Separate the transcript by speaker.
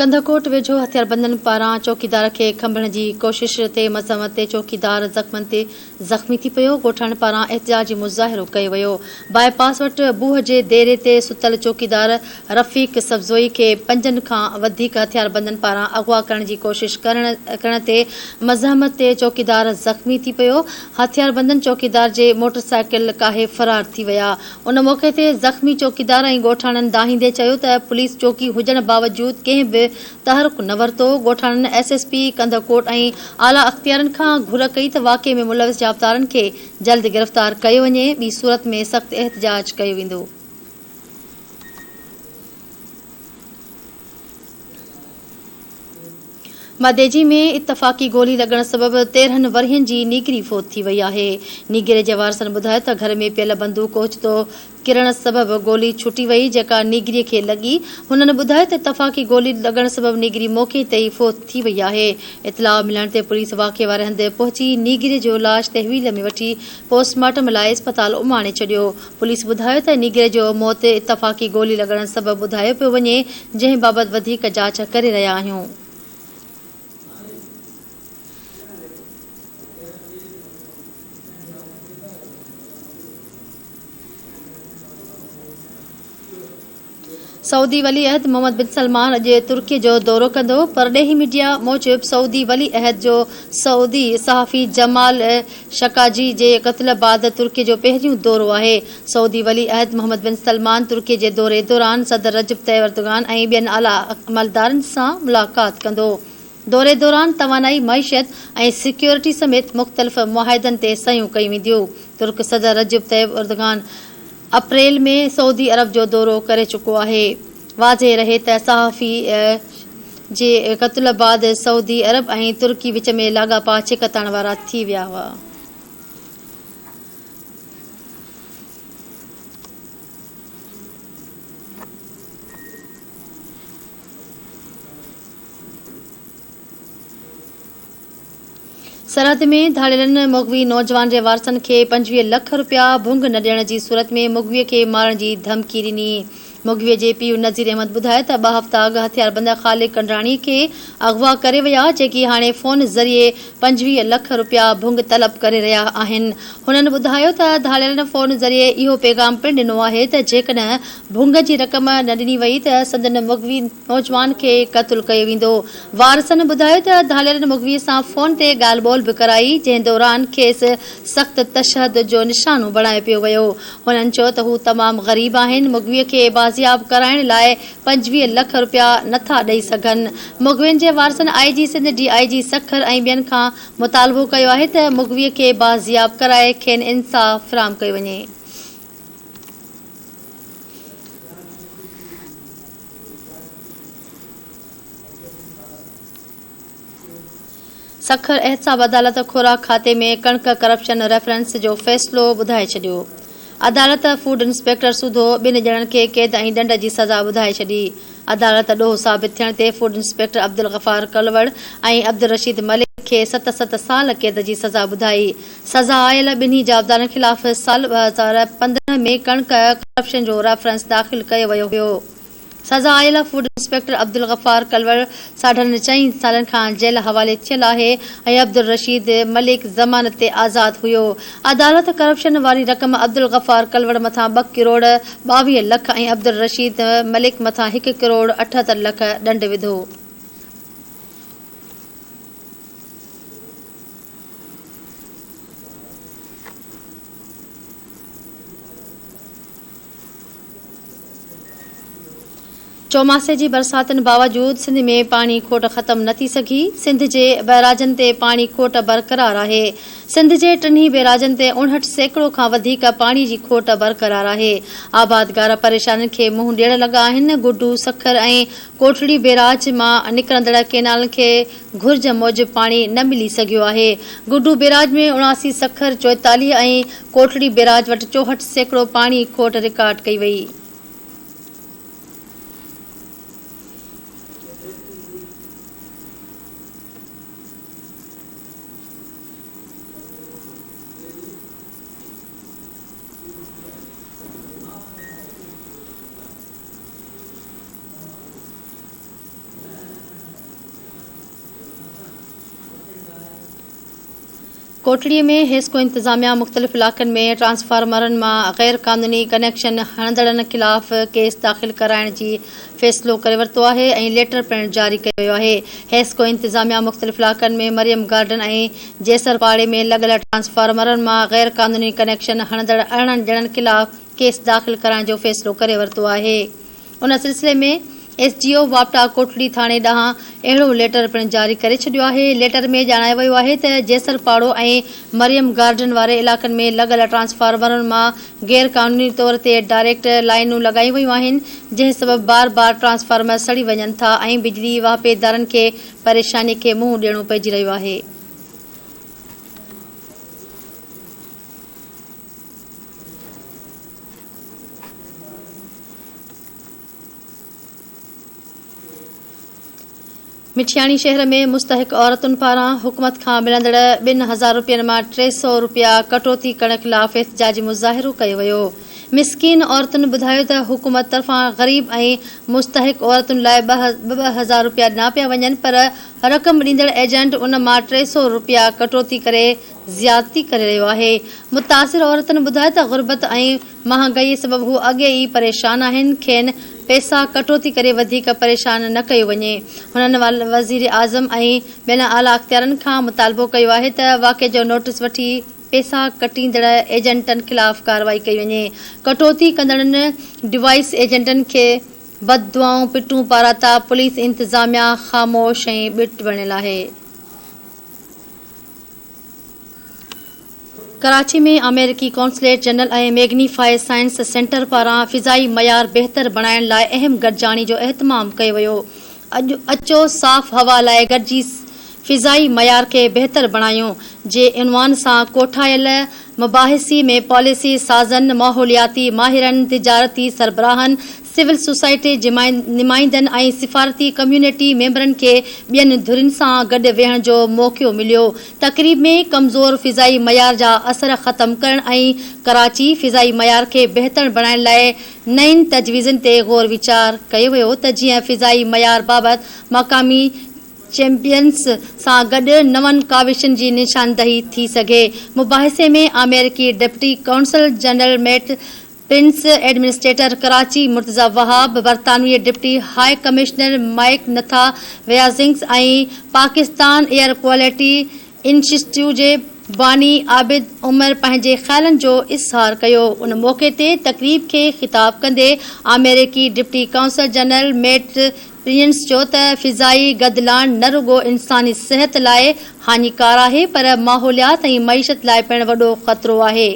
Speaker 1: ڪنڌڪوٽ ويجهو هٿياربندن پاران چوڪيدار کي کنڀڻ جي ڪوشش تي مزاحمت تي چوڪيدار زخمن تي زخمي ٿي پيو، ڳوٺاڻن پاران احتجاجي مظاهرو ڪيو ويو. باء پاس وٽ بوهه جي ديري تي ستل چوڪيدار رفيق سبزوئي کي پنجن کان وڌيڪ هٿياربندن پاران اغوا ڪرڻ جي ڪوشش ڪرڻ تي مزاحمت تي چوڪيدار زخمي ٿي پيو، هٿياربندن چوڪيدار جي موٽرسائيڪل ڪاهي فرار ٿي ويا. ان موقعي تي زخمي چوڪيدار ۽ ڳوٺاڻن دانهيندي چيو ته پوليس چوڪي هجڻ باوجود ڪنهن به تحرڪ نه ورتو، ڳوٺاڻن ايس ايس پي ڪنڌڪوٽ ۽ اعليٰ اختيارين کان گهر ڪئي ته واقعي ۾ ملوث جوابدارن کي جلد گرفتار ڪيو وڃي، ٻي صورت ۾ سخت احتجاج ڪيو ويندو. مديجي ۾ اتفاقي گولي لڳڻ سبب 13 ورهين جي نينگري فوت ٿي وئي آهي. نينگري جي وارثن ٻڌايو ته گهر ۾ پيل بندوق اوچتو ڪرڻ سبب گولي ڇٽي وئي جيڪا نينگري کي لڳي. هنن ٻڌايو ته اتفاقي گولي لڳڻ سبب نينگري موقعي تي ئي فوت ٿي وئي آهي. اطلاع ملڻ تي پوليس واقعي واري هنڌ پهچي نينگري جو لاش تحويل ۾ وٺي پوسٽ مارٽم لاء اسپتال اماڻي ڇڏيو. پوليس ٻڌايو ته نينگري جو موت اتفاقي گولي لڳڻ سبب ٻڌايو پيو وڃي، جنهن بابت وڌيڪ جاچ ڪري رهيا آهيون. سعودي ولي عهد محمد بن سلمان اڄ ترڪي جو دورو ڪندو. پرڏيهي ميڊيا موجب سعودي ولي عهد جو سعودي صحافي جمال شڪاجي جي قتل بعد ترڪي جو پهريون دورو آهي. سعودي ولي عهد محمد بن سلمان ترڪي جي دوري دوران صدر رجب طيب اردگان ۽ ٻين اعليٰ عملدارن سان ملاقات ڪندو. دوري دوران توانائي، معيشت ۽ سيڪيورٽي سميت مختلف معاهدن تي صحيحون ڪيون وينديون. ترڪ صدر رجب طيب اردگان اپريل ۾ سعودي عرب جو دورو ڪري چڪو آهي. واضح رهي ته صحافي جي قتل بعد سعودي عرب ۽ ترڪي وچ ۾ لاڳاپا ڇڪتاڻ وارا ٿي ويا هئا. سرحد ۾ ڌاڙيلن مغوي نوجوان جي وارثن کي 25 لک رپيا ڀنگ نه ڏيڻ جي صورت ۾ مغوي کي مارڻ جي ڌمڪي ڏني. مغوي جي پيء نذير احمد ٻڌايو ته ٻه هفتا اڳ هٿياربند خالق ڪنڊراڻي کي اغوا ڪري ويا جيڪي هاڻي فون ذريعي 25 لک رپيا ڀنگ طلب ڪري رهيا آهن. هنن ٻڌايو ته ڌاڙيلن فون ذريعي اهو پيغام پڻ ڏنو آهي ته جيڪڏهن ڀنگ جي رقم نه ڏني وئي ته سندن مغوي نوجوان کي قتل ڪيو ويندو. وارثن ٻڌايو ته ڌاڙيلن مغوي سان فون تي ڳالهه ٻولهه به ڪرائي، جنهن دوران کيس سخت تشدد جو نشانو بڻايو پيو ويو. هنن چيو ته هو تمام غريب آهن، مغوي کي بازياب ڪرائڻ لاء 25 لک رپيا نٿا ڏئي سگهن. مغوين جي وارثن I G Sindh, D I G Sukkur ۽ ٻين کان مطالبو ڪيو آهي ته مغوي کي بازياب ڪرائي کين انصاف فراهم ڪيو وڃي. سکر احتساب عدالت خوراڪ کاتي ۾ ڪڻڪ ڪرپشن ريفرنس جو فيصلو ٻڌائي ڇڏيو. عدالت فوڊ انسپيڪٽر سوڌو ٻن ڄڻن کي قيد ۽ ڏنڊ جي سزا ٻڌائي ڇڏي. عدالت ڏوهه ثابت ٿيڻ تي فوڊ انسپيڪٽر عبدالغفار ڪلوڙ ۽ عبدالرشيد ملڪ کي ست ست سال قيد جي سزا ٻڌائي. سزا آيل ٻنهي جوابدارن خلاف سال 2015 ۾ ڪڻڪ ڪرپشن جو ريفرنس داخل ڪيو ويو هيو. سزا آيل فوڊ انسپيڪٽر عبدالغفار ڪلوڙ ساڍن چئن سالن کان جيل حوالي ٿيل آهي ۽ عبدالرشيد ملڪ ضمانت تي آزاد هيو. عدالت ڪرپشن واري رقم عبدالغفار ڪلوڙ مٿان ٻه ڪروڙ 22 لک ۽ عبدالرشيد ملڪ مٿان هڪ ڪروڙ 78 لک ڏنڊ وڌو. چوماسي جي برساتن باوجود سنڌ ۾ پاڻي کوٽ ختم نه ٿي سگهي، سنڌ جي بئراجن تي پاڻي کوٽ برقرار آهي، سنڌ جي ٽنهي بئراجن تي 59% کان وڌيڪ پاڻي جي کوٽ برقرار آهي، آبادگار پريشانين کي منهن ڏيڻ لڳا آهن، گڊو، سکر ۽ ڪوٽڙي بئراج مان نڪرندڙ ڪينالن کي گهرج موجب پاڻي نه ملي سگهيو آهي، گڊو بئراج ۾ 79، سکر 44 ۽ ڪوٽڙي بئراج وٽ 64% پاڻي کوٽ رڪارڊ ڪئي وئي. ڪوٽڙي ۾ حيسڪو انتظاميا مختلف علائقن ۾ ٽرانسفارمرن مان غير قانوني ڪنيڪشن هڻندڙن خلاف ڪيس داخل ڪرائڻ جي فيصلو ڪري ورتو آهي ۽ ليٽر پڻ جاري ڪيو ويو آهي. حيسڪو انتظاميا مختلف علائقن ۾ مريم گارڊن ۽ جيسر پاڙي ۾ لڳل ٽرانسفارمرن مان غير قانوني ڪنيڪشن هڻندڙ 18 ڄڻن خلاف ڪيس داخل ڪرائڻ جو فيصلو ڪري ورتو آهي. ان سلسلي ۾ ايس ڊي او واپڊا ڪوٽڙي ٿاڻي ڏانهن اهڙو ليٽر پڻ جاري ڪري ڇڏيو آهي. ليٽر ۾ ڄاڻايو ويو آهي ته جيسر پاڙو ۽ مريم گارڊن واري علائقن ۾ لڳل ٽرانسفارمرن مان غير قانوني طور تي ڊائريڪٽ لائينون لڳايون ويون آهن جنهن سبب بار بار ٽرانسفارمر سڙي وڃن ٿا ۽ بجلي واهپيدارن کي پريشاني کي منهن ڏيڻو پئجي رهيو آهي. مٺياڻي شهر ۾ مستحق عورتن پاران حڪومت کان ملندڙ 2000 رپين مان 300 رپيا ڪٽوتي ڪرڻ خلاف احتجاجي مظاهرو ڪيو ويو. مسڪين عورتن ٻڌايو ته حڪومت طرفان غريب ۽ مستحق عورتن لاء ٻه ٻه هزار رپيا ڏنا پيا وڃن پر رقم ڏيندڙ ايجنٽ ان مان 300 رپيا ڪٽوتي ڪري زيادتي ڪري رهيو آهي. متاثر عورتن ٻڌايو ته غربت ۽ مهانگائي سبب هو اڳي ئي پريشان آهن، کين پئسا ڪٽوتي ڪري وڌيڪ پريشان نه ڪيو وڃي. هنن وزيراعظم ۽ ٻين اعليٰ اختيارين کان مطالبو ڪيو آهي ته واقعي جو نوٽيس وٺي پئسا ڪٽيندڙ ايجنٽن خلاف ڪارروائي ڪئي وڃي. ڪٽوتي ڪندڙن ڊوائيس ايجنٽن کي بددعائون، پٽون پاراتا، پوليس انتظاميا خاموش ۽ ٻٽ بڻيل آهي. ڪراچي ۾ آمريڪي قونصليٽ جنرل ۽ ميگنيفائي سائنس سينٽر پاران فضائي معيار بهتر بڻائڻ لاء اهم گڏجاڻي جو اهتمام ڪيو ويو. اڄ اچو صاف هوا لاء گڏجي فضائي معيار کي بهتر بڻايون جي عنوان سان ڪوٺايل مباحثي ۾ پاليسي سازن، ماحولياتي ماهرن، تجارتي سربراهن، سول سوسائٽي جي نمائندن ۽ سفارتي ڪميونٽي ميمبرن کي ٻين ڌرين سان گڏ ويهڻ جو موقعو مليو. تقريب ۾ ڪمزور فضائي معيار جا اثر ختم ڪرڻ ۽ ڪراچي فضائي معيار کي بهتر بڻائڻ لاء نين تجويزن تي غور ويچار ڪيو ويو ته جيئن فضائي معيار بابت مقامي چيمپيئنز سان گڏ نون ڪاوشن جي نشاندهي ٿي سگهي. مباحثي ۾ آمريڪي deputy consul general Matt Prince, administrator Karachi Murtaza Wahab, برطانوي ڊپٽي هاء ڪمشنر مائيڪ نٿا ويازنگس ۽ پاڪستان ايئر ڪوالٽي انسٽيٽيوٽ جي باني عابد عمر پنهنجي خيالن جو اظهار ڪيو. ان موقعي تي تقريب کي خطاب ڪندي آمريڪي deputy consul general Matt Prince چيو ته فضائي گدلاڻ نه رڳو انساني صحت لاء هاڃيڪار آهي پر ماحوليات ۽ معيشت لاء پڻ وڏو خطرو آهي.